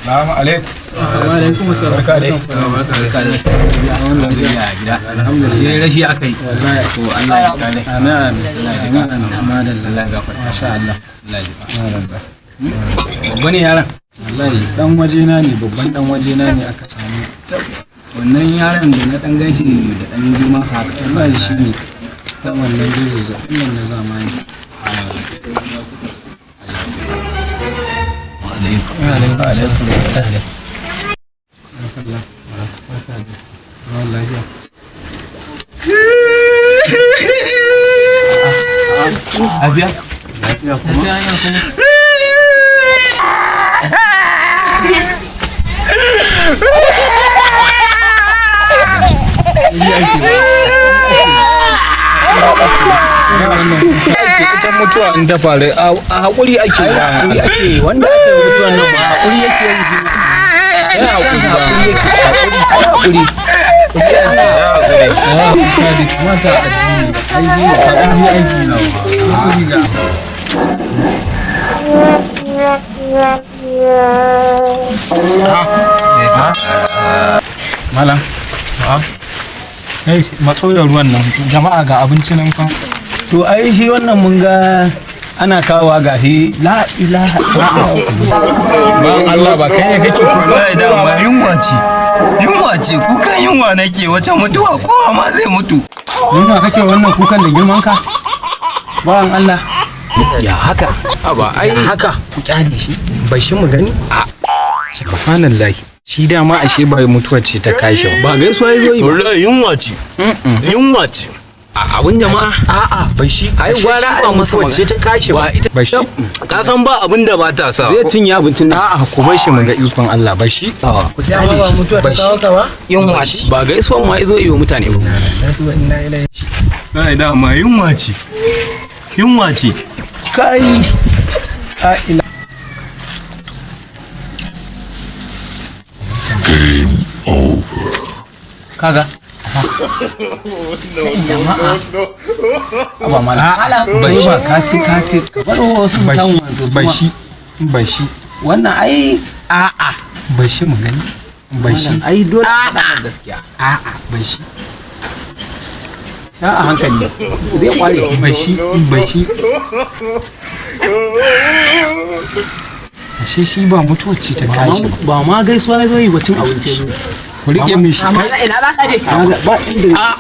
Salamu alaikum. Wa alaikum assalam. Barka dai. Barka dai. Alhamdulillah gida. Alhamdulillah. Rashi akai. Wallahi to Allah ya kare. Amin amin. Amin amin. Madalla. Allah ya gafarta. Masha Allah. Allah ya ji. Madalla. Babba ne yaron. Wallahi dan wajena ne, babban dan wajena ne aka samu. Wannan yaron da na dan ganshi da dan girma sa haka. Wallahi shi ne. Dan wannan dai zazzaɓin nan na zamani. Wa alaikum assalam. Barkallah. Barka dai. Zaman lafiya. Lafiya? Lafiya kuma. Lafiya kuma. Ita mutuwa in ta faru a haƙuri ake ba. Hakuri ake wanda aka yi mutuwan nan ma hakuri yake yi. Yana haƙuri ba. Hakuri yake. Hakuri. Ya kamata addini ai ba aiki aiki na ba. Haƙuri ga. Malam. Kai matso da ruwan nan jama'a ga abinci nan fa. To ai shi wannan mun ga ana kawowa ga shi la ilaha Ban Allah ba kai ne kake kuka. Wallahi dama yunwa ce. Yunwa ce, kukan yunwa nake wace mutuwa kowa ma zai mutu. Yunwa kake wannan kukan da girman ka? Bawan Allah. Ya haka? Aba ai Haka ku kyale shi. Bashi mu gani. Subhanallahi. Shi dama ashe ba mutuwa ce ta kashe ba. Ba gaisuwa ya zo yi ba. Wallahi yunwa ce. Yunwa ce. Abun jama'a. A'a bashi. Ai gwara a masa mutuwa ce ta kashe Ba ita Bashi. Ka san ba abin da ba ta sa. zai cinye abincin nan. A'a ku bar shi mu ga ikon Allah bashi. Ku tsale shi. Bashi. Yunwa ce. Ba gaisuwan ma ya zo yi wa mutane ba. Wallahi dama yunwa ce. Yunwa ce. Kai. A ila. Kaga. Jama'a. Aba mala. Bai ba ka ci ka ci. Ka bar wasu Bashi. samu wanzu kuma. Bashi. Bashi. Wannan ai A'a bashi mu gani. Bashi. wannan ai dole a faɗa maka gaskiya. A'a bashi. Ta a hankali. Zai kware. Bashi. Bashi. Ashe shi ba mutuwa ce ta kashe ba. Ba ma gaisuwa ya zo yi ba cin abinci ya zo. Ku rike min shi. Ina za ka je? Ba inda.